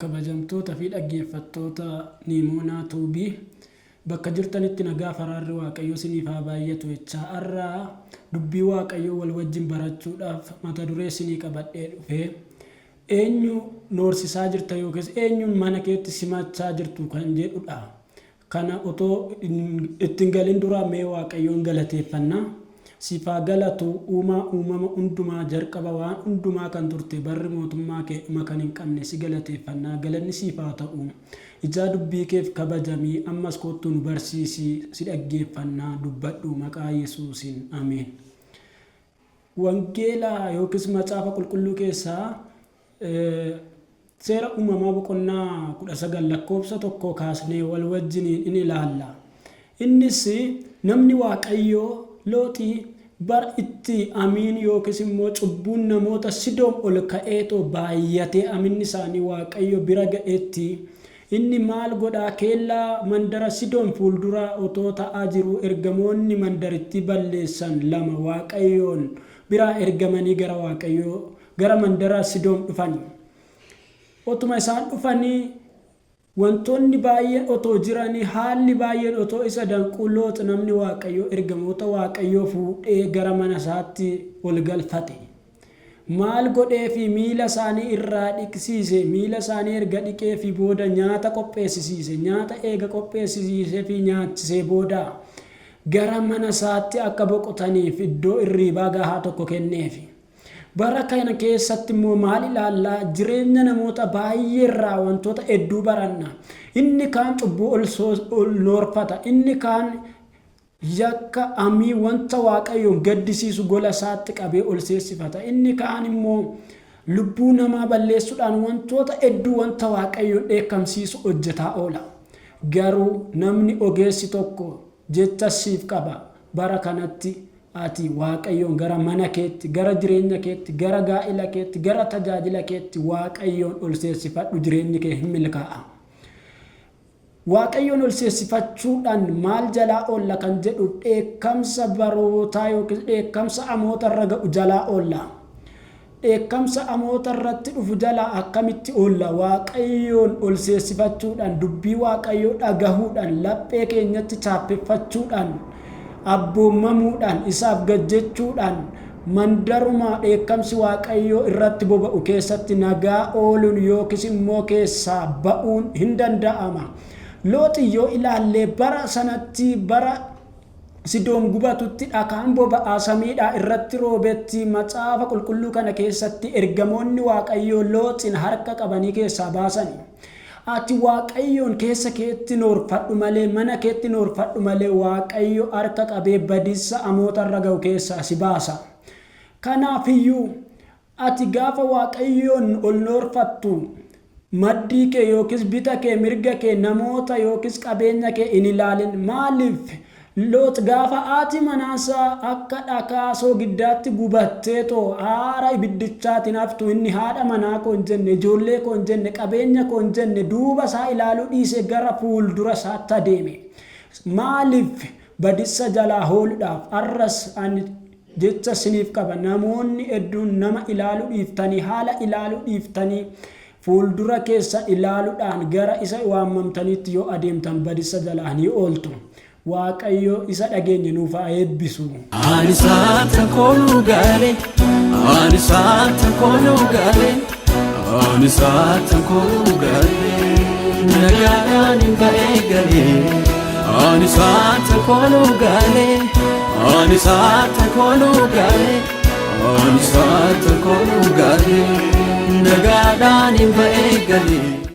Kabajamtoota fi dhaggeeffattoota Niimoonaa Tuubii, bakka jirtanitti nagaaf araarri Waaqayyoo isiniif haa baay'atu jechaa, har'a dubbii Waaqayyoo wal wajjin barachuudhaaf mata duree isinii qabadhee dhufe, Eenyu noorsisaa jirta yookiis eenyuun mana keetti simachaa jirtu kan jedhudha. Kana otoo itti hin galin dura mee Waaqayyoon galateeffanna. Siif haa galatu uumaa uumama hundumaa jalqaba waan hundumaa kan turte barri mootummaa kee dhuma kan hin qabne si galateeffanna galanni siif haa ta'u. Ijaa dubbii keef kabajami ammas koottuu nu barsiisi si dhaggeeffanna dubbadhu maqaa Yesuusin ameen. Wangeela yookiis macaafa qulqulluu keessaa Seera Uumamaa boqonnaa 19 lakkoofsa 1 kaasnee wal wajjiniin in ilaalla. Innis namni Waaqayyoo Looxii bara itti amiin yookiis immoo cubbuun namoota Sidoom ol ka'eetoo baay'atee aminni isaanii Waaqayyo bira ga'etti inni maal godhaa keellaa mandara Sidoom fuuldura otoo ta'aa jiruu ergamoonni mandarittii balleessan 2 Waaqayyoon biraa ergamanii gara Waaqayyoo gara mandara Sidoom dhufani. Otuma isaan dhufanii wantoonni baay'een otoo jiranii haalli baay'een otoo isa danquu Loox namni Waaqayyoo ergamoota Waaqayyoo fuudhee gara mana isaatti ol galfate. Maal godheefi miila isaanii irraa dhiqsiise, miila isaanii erga dhiqeefii booda nyaata qopheessisiise, nyaata eega qopheessisiisefii nyaachisee booda gara mana isaatti akka boqotaniif iddoo irriibaa gahaa tokko kenneefi. Bara kana keessatti immoo maal ilaalla? Jireenya namoota baay'ee irraa wantoota hedduu baranna. Inni kaan cubbuu ol noorfata. Inni kaan yakka amii wanta Waaqayyoon gaddisiisu gola isaatti qabee ol seessifata. Inni kaan immoo lubbuu namaa balleessuudhaan wantoota hedduu wanta Waaqayyoon dheekkamsiisu hojjetaa oola. Garuu namni ogeessi tokko jecha siif qaba. Bara kanatti Ati Waaqayyoon gara mana keetti, gara jireenya keetti, gara gaa'ila keetti, gara tajaajila keetti Waaqayyoon ol seessifadhu jireenyi kee hin milkaa'a. Waaqayyoon ol seessifachuudhaan maal jalaa oolla kan jedhu dheekkamsa barootaa yookiis dheekkamsa amoota irra ga'u jalaa oolla. Dheekkamsa amoota irratti dhufu jalaa akkamitti oolla? Waaqayyoon ol seessifachuudhaan, dubbii Waaqayyoo dhagahuudhaan, laphee keenyatti chaappeffachuudhaan, abboommamuudhaan, isaaf gad jechuudhaan, mandaruma dheekkamsi Waaqayyoo irratti boba'u keessatti nagaa ooluun yookiis immoo keessaa ba'uun hin danda'ama. Looxi yoo ilaalle bara sanatti bara Sidoom gubatutti dhakaan boba'aa samiidhaa irratti roobetti macaafa qulqulluu kana keessatti ergamoonni Waaqayyoo Looxin harka qabanii keessaa baasani. Ati Waaqayyoon keessa keetti noorfadhu malee mana keetti noorfadhu malee Waaqayyo harka qabee badissa amoota irra ga'u keessaa si baasa. Kanaafiyyuu Ati gaafa Waaqayyoon ol noorfattu, maddii kee yookiis bita kee, mirga kee, namoota yookiis qabeenya kee hin ilaalin. Maaliif? Loox gaafa haati manaasaa akka dhakaa soogiddaatti gubatteetoo aara ibiddichaatiin haftu inni haadha manaa koo hin jenne, ijoollee koo hin jenne, qabeenya koo hin jenne, duuba isaa ilaaluu dhiisee gara fuuldura isaatti adeeme. Maaliif? Badissa jalaa hooludhaaf. Har'as ani Jecha isiniif qaba, namoonni hedduun nama ilaaluu dhiiftanii, haala ilaaluu dhiiftanii, fuuldura keessan ilaaluudhaan gara isa waammamtaniitti yoo adeemtan badissa jalaa ni ooltu. Waaqayyo isa dhageenye nuuf haa eebbisu. Ani saanta kooluu galee, ani saanta kooluu galee, ani saanta kooluu galee, nagaadhaan hin ba'ee galee. Ani saanta kooluu galee, ani saanta kooluu galee, ani saanta kooluu galee, nagaadhaan hin ba'ee galee.